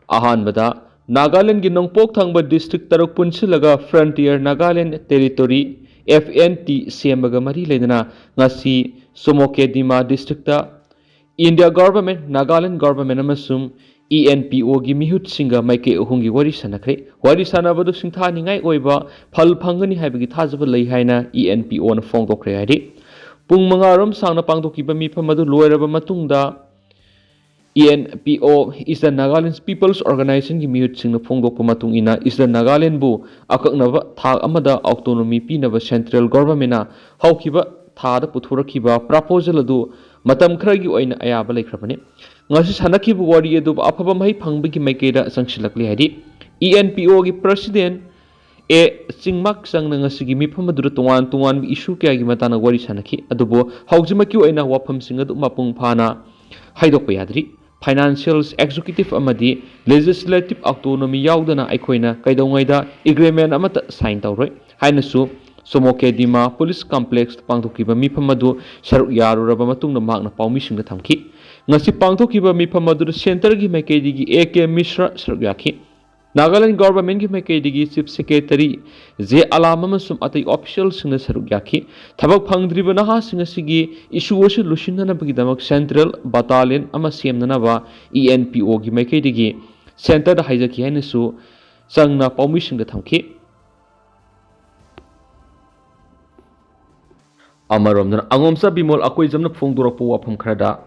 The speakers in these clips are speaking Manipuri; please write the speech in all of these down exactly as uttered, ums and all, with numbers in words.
ꯑꯍꯥꯟꯕꯗ, ꯅꯥꯒꯥꯂꯦꯟꯒꯤ ꯅꯣꯡꯄꯣꯛ ꯊꯪꯕ ꯗꯤꯁꯇ꯭ꯔꯤꯛ ꯇꯔꯨꯛ ꯄꯨꯟꯁꯤꯜꯂꯒ Frontier Nagaland Territory, F N T, ꯁꯦꯝꯕꯒ ꯃꯔꯤ ꯂꯩꯅꯅ ꯉꯁꯤ ꯆꯣꯃꯣꯀꯦꯗꯤꯃꯥ district India government, Nagaland government ꯑꯃꯁꯨꯡ E N P O ꯒꯤ ꯃꯤꯍꯨꯠꯁꯤꯡꯒ ꯃꯥꯏꯀꯩ ꯑꯍꯨꯝꯒꯤ ꯋꯥꯔꯤ ꯁꯥꯟꯅꯈ꯭ꯔꯦ꯫ ꯋꯥꯔꯤ ꯁꯥꯟꯅꯕꯗꯨ ꯁꯤꯡꯊꯥꯅꯤꯡꯉꯥꯏ ꯑꯣꯏꯕ ꯐꯜ ꯐꯪꯒꯅꯤ ꯍꯥꯏꯕꯒꯤ ꯊꯥꯖꯕ ꯂꯩ ꯍꯥꯏꯅ E N P O ꯅ ꯐꯣꯡꯗꯣꯛꯈ꯭ꯔꯦ ꯍꯥꯏꯔꯤ꯫ ꯄꯨꯡ ꯃꯉꯥꯔꯣꯝ ꯁꯥꯡꯅ ꯄꯥꯡꯊꯣꯛꯈꯤꯕ ꯃꯤꯐꯝ ꯑꯗꯨ ꯂꯣꯏꯔꯕ ꯃꯇꯨꯡꯗ, E N P O is the Nagaland People's Organization ꯒꯤ ꯃꯤꯍꯨꯠꯁꯤꯡꯅ ꯐꯣꯡꯗꯣꯛꯄ ꯃꯇꯨꯡ ꯏꯟꯅ, Eastern Nagaland ꯕꯨ ꯑꯀꯛꯅꯕ ꯊꯥꯛ ꯑꯃꯗ autonomy ꯄꯤꯅꯕ central government ꯅ ꯍꯧꯈꯤꯕ ꯊꯥꯗ ꯄꯨꯊꯣꯔꯛꯈꯤꯕ proposal ꯑꯗꯨ ꯃꯇꯝ ꯈꯔꯒꯤ ꯑꯣꯏꯅ ꯑꯌꯥꯕ ꯂꯩꯈ꯭ꯔꯕꯅꯤ꯫ ꯉꯁꯤ ꯁꯥꯟꯅꯈꯤꯕ ꯋꯥꯔꯤ ꯑꯗꯨ ꯑꯐꯕ ꯃꯍꯩ ꯐꯪꯕꯒꯤ ꯃꯥꯏꯀꯩꯗ ꯆꯪꯁꯤꯜꯂꯛꯂꯤ ꯍꯥꯏꯔꯤ꯫ E N P O ꯒꯤ president ꯑꯦ ꯆꯤꯡꯃꯥꯛꯆꯪꯅ ꯉꯁꯤꯒꯤ ꯃꯤꯐꯝ ꯑꯗꯨꯗ ꯇꯣꯉꯥꯟ ꯇꯣꯉꯥꯟꯕ issue ꯀꯌꯥꯒꯤ ꯃꯇꯥꯡꯗ ꯋꯥꯔꯤ ꯁꯥꯟꯅꯈꯤ, ꯑꯗꯨꯕꯨ ꯍꯧꯖꯤꯛꯃꯛꯀꯤ ꯑꯣꯏꯅ ꯋꯥꯐꯝꯁꯤꯡ ꯑꯗꯨ ꯃꯄꯨꯡ ꯐꯥꯅ ꯍꯥꯏꯗꯣꯛꯄ ꯌꯥꯗ꯭ꯔꯤ꯫ Financial, executive ꯑꯃꯗꯤ legislative autonomy ꯌꯥꯎꯗꯅ ꯑꯩꯈꯣꯏꯅ ꯀꯩꯗꯧꯉꯩꯗ agreement ꯑꯃꯠꯇ sign ꯇꯧꯔꯣꯏ ꯍꯥꯏꯅꯁꯨ ꯆꯣꯃꯣꯀꯦꯗꯤꯃꯥ police complex ꯇ ꯄꯥꯡꯊꯣꯛꯈꯤꯕ ꯃꯤꯐꯝ ꯑꯗꯨ ꯁꯔꯨꯛ ꯌꯥꯔꯨꯔꯕ ꯃꯇꯨꯡꯗ ꯃꯍꯥꯛꯅ ꯄꯥꯎꯃꯤꯁꯤꯡꯗ ꯊꯝꯈꯤ꯫ ꯉꯁꯤ ꯄꯥꯡꯊꯣꯛꯈꯤꯕ ꯃꯤꯐꯝ ꯑꯗꯨꯗ centre ꯒꯤ ꯃꯥꯏꯀꯩꯗꯒꯤ ꯑꯦ ꯀꯦ ꯃꯤꯁ꯭ꯔ ꯁꯔꯨꯛ ꯌꯥꯈꯤ꯫ ꯅꯥꯒꯥꯂꯦꯟ ꯒꯚꯔꯟꯃꯦꯟꯠ ꯀꯤ ꯃꯥꯏꯀꯩꯗꯒꯤ Chief Secretary ꯖꯦ ꯑꯂꯥꯝ ꯑꯃꯁꯨꯡ ꯑꯇꯩ official ꯁꯤꯡꯅ ꯁꯔꯨꯛ ꯌꯥꯈꯤ꯫ ꯊꯕꯛ ꯐꯪꯗ꯭ꯔꯤꯕ ꯅꯍꯥꯁꯤꯡ ꯑꯁꯤꯒꯤ issue ꯑꯁꯤ ꯂꯣꯏꯁꯤꯟꯅꯅꯕꯒꯤꯗꯃꯛ central battalion ꯑꯃ ꯁꯦꯝꯅꯅꯕ E N P O ꯒꯤ ꯃꯥꯏꯀꯩꯗꯒꯤ centre ꯗ ꯍꯥꯏꯖꯈꯤ ꯍꯥꯏꯅꯁꯨ ꯆꯪꯅ ꯄꯥꯎꯃꯤꯁꯤꯡꯗ ꯊꯝꯈꯤ꯫ ꯑꯃꯔꯣꯝꯗꯅ, ꯑꯉꯣꯝꯆꯥ ꯕꯤꯃꯣꯜ ꯑꯀꯣꯏꯖꯝꯅ ꯐꯣꯡꯗꯣꯔꯛꯄ ꯋꯥꯐꯝ ꯈꯔꯗ,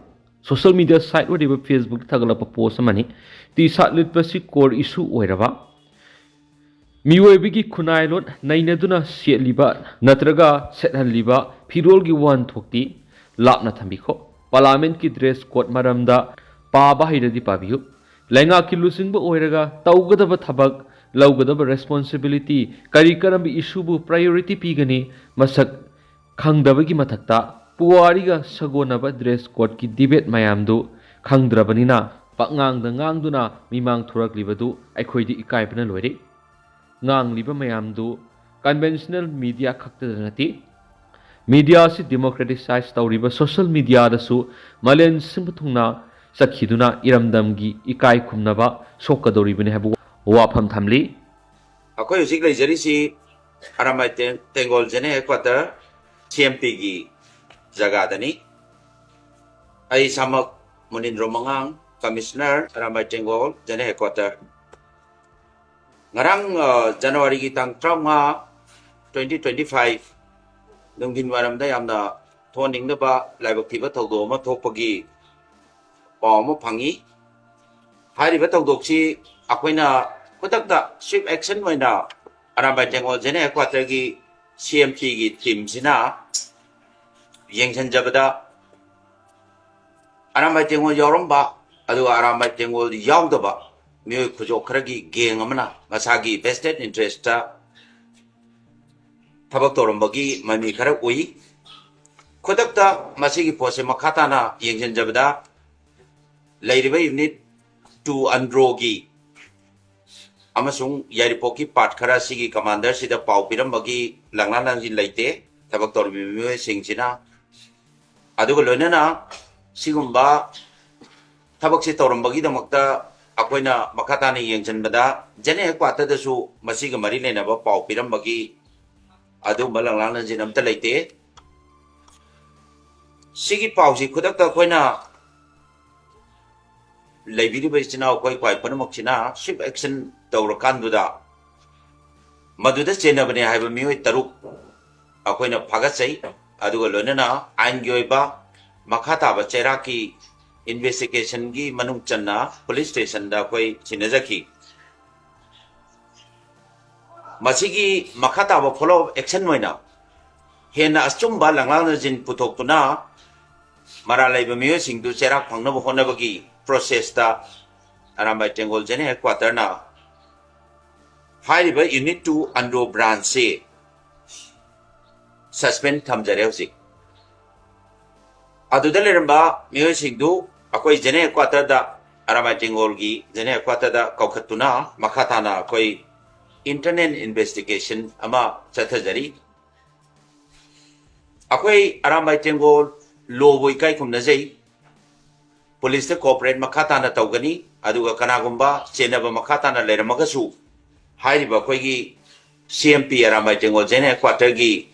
social media site ꯑꯣꯏꯔꯤꯕ Facebook ꯇ ꯊꯥꯒꯠꯂꯛꯄ post ꯑꯃꯅꯤ꯫ T-shirt ꯂꯤꯠꯄꯁꯤ core issue ꯑꯣꯏꯔꯕ, ꯃꯤꯑꯣꯏꯕꯒꯤ ꯈꯨꯟꯅꯥꯏꯂꯣꯟ ꯅꯩꯅꯗꯨꯅ ꯁꯦꯠꯂꯤꯕ ꯅꯠꯇ꯭ꯔꯒ ꯁꯦꯠꯍꯜꯂꯤꯕ ꯐꯤꯔꯣꯜꯒꯤ ꯋꯥꯍꯟꯊꯣꯛꯇꯤ ꯂꯥꯞꯅ ꯊꯝꯕꯤꯈꯣ꯫ Parliament ꯀꯤ dress code ꯃꯔꯝꯗ ꯄꯥꯕ ꯍꯩꯔꯗꯤ ꯄꯥꯕꯤꯌꯨ꯫ ꯂꯩꯉꯥꯛꯀꯤ ꯂꯨꯆꯤꯡꯕ ꯑꯣꯏꯔꯒ ꯇꯧꯒꯗꯕ ꯊꯕꯛ, ꯂꯧꯒꯗꯕ responsibility, ꯀꯔꯤ ꯀꯔꯝꯕ issue ꯕꯨ priority ꯄꯤꯒꯅꯤ, ꯃꯁꯛ ꯈꯪꯗꯕꯒꯤ ꯃꯊꯛꯇ ꯄꯨꯋꯥꯔꯤꯒ ꯁꯥꯒꯣꯟꯅꯕ dress code ꯀꯤ debate ꯃꯌꯥꯝꯗꯨ ꯈꯪꯗ꯭ꯔꯕꯅꯤꯅ ꯄꯛꯉꯥꯡꯗ ꯉꯥꯡꯗꯨꯅ ꯃꯤꯃꯥꯡ ꯊꯣꯔꯛꯂꯤꯕꯗꯨ ꯑꯩꯈꯣꯏꯗꯤ ꯏꯀꯥꯏꯕꯅ ꯂꯣꯏꯔꯦ꯫ ꯉꯥꯡꯂꯤꯕ ꯃꯌꯥꯝꯗꯨ conventional media ꯈꯛꯇꯗ ꯅꯠꯇꯦ꯫ Media ꯑꯁꯤ democraticize ꯇꯧꯔꯤꯕ social media ꯗꯁꯨ ꯃꯥꯂꯦꯝ ꯁꯤꯟꯕ ꯊꯨꯡꯅ ꯆꯠꯈꯤꯗꯨꯅ ꯏꯔꯝꯗꯝꯒꯤ ꯏꯀꯥꯏ ꯈꯨꯝꯅꯕ ꯁꯣꯛꯀꯗꯧꯔꯤꯕꯅꯤ ꯍꯥꯏꯕ ꯋꯥꯐꯝ ꯊꯝꯂꯤ꯫ ꯑꯩꯈꯣꯏ ꯍꯧꯖꯤꯛ ꯂꯩꯖꯔꯤꯁꯤ ꯑꯔꯥꯃꯥꯏ ꯇꯦꯡ-, ꯇꯦꯡꯒꯣꯜ ꯖꯦꯅꯦ ꯍꯦꯗꯀ꯭ꯋꯥꯇꯔ, ꯁꯤ ꯑꯦꯝ ꯄꯤꯒꯤ ꯖꯒꯥꯗꯅꯤ꯫ ꯑꯩ ꯏꯁꯥꯃꯛ ꯃꯨꯅꯤꯟꯗ꯭ꯔꯣ ꯃꯉꯥꯡ, ꯀꯃꯤꯁꯅꯔ, ꯑꯔꯥꯃꯥꯏ ꯇꯦꯡꯒꯣꯜ ꯖꯦꯅꯦ ꯍꯦꯗꯀ꯭ꯋꯥꯇꯔ꯫ ꯉꯔꯥꯡ, ꯑ, ꯖꯅꯋꯥꯔꯤꯒꯤ ꯇꯥꯡ ꯇꯔꯥꯃꯉꯥ, twenty twenty five, ꯅꯨꯡꯊꯤꯟ ꯋꯥꯏꯔꯝꯗ ꯌꯥꯝꯅ ꯊꯣꯛꯍꯟꯅꯤꯡꯗꯕ ꯂꯥꯏꯕꯛ ꯊꯤꯕ ꯊꯧꯗꯣꯛ ꯑꯃ ꯊꯣꯛꯄꯒꯤ ꯄꯥꯎ ꯑꯃ ꯐꯪꯉꯤ꯫ ꯍꯥꯏꯔꯤꯕ ꯊꯧꯗꯣꯛꯁꯤ ꯑꯩꯈꯣꯏꯅ ꯈꯨꯗꯛꯇ swift action ꯑꯣꯏꯅ ꯑꯔꯥꯝꯕꯥꯏ ꯇꯦꯡꯒꯣꯜ ꯖꯦꯅꯦ ꯍꯦꯗꯀ꯭ꯋꯥꯇꯔꯒꯤ ꯁꯤ ꯑꯦꯝ ꯄꯤꯒꯤ ꯇꯤꯝꯁꯤꯅ ꯌꯦꯡꯁꯤꯟꯖꯕꯗ, ꯑꯔꯥꯝꯕꯥꯏ ꯇꯦꯡꯒꯣꯜ ꯌꯥꯎꯔꯝꯕ, ꯑꯗꯨꯒ ꯑꯔꯥꯝꯕꯥꯏ ꯇꯦꯡꯒꯣꯜ ꯌꯥꯎꯗꯕ ꯃꯤꯑꯣꯏ ꯈꯨꯖꯣꯞ ꯈꯔꯒꯤ ꯒꯦꯡ ꯑꯃꯅ ꯃꯁꯥꯒꯤ vested interest ꯊꯕꯛ ꯇꯧꯔꯝꯕꯒꯤ ꯃꯃꯤ ꯈꯔ ꯎꯏ꯫ ꯈꯨꯗꯛꯇ ꯃꯁꯤꯒꯤ ꯄꯣꯠꯁꯦ ꯃꯈꯥ ꯇꯥꯅ ꯌꯦꯡꯁꯤꯟꯖꯕꯗ, ꯂꯩꯔꯤꯕ ꯌꯨꯅꯤꯠ ꯇꯨ ꯑꯟꯗ꯭ꯔꯣꯒꯤ ꯑꯃꯁꯨꯡ ꯌꯥꯏꯔꯤꯄꯣꯛꯀꯤ ꯄꯥꯔꯠ ꯈꯔ ꯑꯁꯤꯒꯤ ꯀꯃꯥꯟꯗꯔꯁꯤꯗ ꯄꯥꯎ ꯄꯤꯔꯝꯕꯒꯤ ꯂꯪꯂꯥ ꯂꯪꯁꯤꯟ ꯂꯩꯇꯦ꯫ ꯊꯕꯛ ꯇꯧꯔꯝꯃꯤꯕ ꯃꯤꯑꯣꯏꯁꯤꯡꯁꯤꯅ, ꯑꯗꯨꯒ ꯂꯣꯏꯅꯅ ꯁꯤꯒꯨꯝꯕ ꯊꯕꯛꯁꯦ ꯇꯧꯔꯝꯕꯒꯤꯗꯃꯛꯇ ꯑꯩꯈꯣꯏꯅ ꯃꯈꯥ ꯇꯥꯅ ꯌꯦꯡꯁꯤꯟꯕꯗ ꯖꯦꯅꯦ ꯍꯦꯗꯀ꯭ꯋꯥꯇꯔꯗꯁꯨ ꯃꯁꯤꯒ ꯃꯔꯤ ꯂꯩꯅꯕ ꯄꯥꯎ ꯄꯤꯔꯝꯕꯒꯤ ꯑꯗꯨꯒꯨꯝꯕ ꯂꯪꯂꯥ ꯂꯪꯁꯤꯟ ꯑꯝꯇ ꯂꯩꯇꯦ꯫ ꯁꯤꯒꯤ ꯄꯥꯎꯁꯤ ꯈꯨꯗꯛꯇ ꯑꯩꯈꯣꯏꯅ ꯂꯩꯕꯤꯔꯤꯕ ꯏꯆꯤꯟ ꯏꯅꯥꯎ ꯑꯩꯈꯣꯏ ꯈ꯭ꯋꯥꯏ ꯄꯨꯝꯅꯃꯛꯁꯤꯅ swift action ꯇꯧꯔꯀꯥꯟꯗꯨꯗ ꯃꯗꯨꯗ ꯆꯦꯟꯅꯕꯅꯦ ꯍꯥꯏꯕ ꯃꯤꯑꯣꯏ ꯇꯔꯨꯛ ꯑꯩꯈꯣꯏꯅ ꯐꯥꯒꯠꯆꯩ꯫ ꯑꯗꯨꯒ ꯂꯣꯏꯅꯅ ꯑꯥꯏꯟꯒꯤ ꯑꯣꯏꯕ ꯃꯈꯥ ꯇꯥꯕ ꯆꯩꯔꯥꯛꯀꯤ investigationꯒꯤ ꯃꯅꯨꯡ ꯆꯟꯅ ꯄꯨꯂꯤꯁ ꯁ꯭ꯇꯦꯁꯟꯗ ꯑꯩꯈꯣꯏ ꯁꯤꯟꯅꯖꯈꯤ꯫ ꯃꯁꯤꯒꯤ ꯃꯈꯥ ꯇꯥꯕ follow up action ꯑꯣꯏꯅ ꯍꯦꯟꯅ ꯑꯆꯨꯝꯕ ꯂꯪꯂꯥ ꯂꯪꯁꯤꯟ ꯄꯨꯊꯣꯛꯇꯨꯅ ꯃꯔꯥꯜ ꯂꯩꯕ ꯃꯤꯑꯣꯏꯁꯤꯡꯗꯨ ꯆꯩꯔꯥꯛ ꯐꯪꯅꯕ ꯍꯣꯠꯅꯕꯒꯤ processꯇ ꯑꯔꯥꯝꯕꯥꯏ ꯇꯦꯡꯒꯣꯜ ꯖꯦꯅꯦ ꯍꯦꯗꯀ꯭ꯋꯥꯇꯔꯅ ꯍꯥꯏꯔꯤꯕ ꯌꯨꯅꯤꯠ ꯇꯨ ꯑꯟꯗ꯭ꯔꯣ ꯕ꯭ꯔꯥꯟꯁꯁꯤ suspend ꯊꯝꯖꯔꯦ ꯍꯧꯖꯤꯛ꯫ ꯑꯗꯨꯗ ꯂꯩꯔꯝꯕ ꯃꯤꯑꯣꯏꯁꯤꯡꯗꯨ ꯑꯩꯈꯣꯏ ꯖꯦꯅꯦ ꯍꯦꯗꯀ꯭ꯋꯥꯇꯔꯗ, ꯑꯔꯥꯃꯥꯏ ꯇꯦꯡꯒꯣꯜꯒꯤ ꯖꯦꯅꯦ ꯍꯦꯗꯀ꯭ꯋꯥꯇꯔꯗ ꯀꯧꯈꯠꯇꯨꯅ ꯃꯈꯥ ꯇꯥꯅ ꯑꯩꯈꯣꯏ internal investigation ꯑꯃ ꯆꯠꯊꯖꯔꯤ꯫ ꯑꯩꯈꯣꯏ ꯑꯔꯥꯃꯥꯏ ꯇꯦꯡꯒꯣꯜ ꯂꯣꯕꯨ ꯏꯀꯥꯏ ꯈꯨꯝꯅꯖꯩ꯫ ꯄꯨꯂꯤꯁꯇ ꯀꯣꯑꯣꯄꯔꯦꯠ ꯃꯈꯥ ꯇꯥꯅ ꯇꯧꯒꯅꯤ꯫ ꯑꯗꯨꯒ ꯀꯅꯥꯒꯨꯝꯕ ꯆꯦꯟꯅꯕ ꯃꯈꯥ ꯇꯥꯅ ꯂꯩꯔꯝꯃꯒꯁꯨ, ꯍꯥꯏꯔꯤꯕ ꯑꯩꯈꯣꯏꯒꯤ ꯁꯤ ꯑꯦꯝ ꯄꯤ, ꯑꯔꯥꯝꯕꯥꯏ ꯇꯦꯡꯒꯣꯜ ꯖꯦꯟ ꯍꯦꯗꯀ꯭ꯋꯥꯇꯔꯒꯤ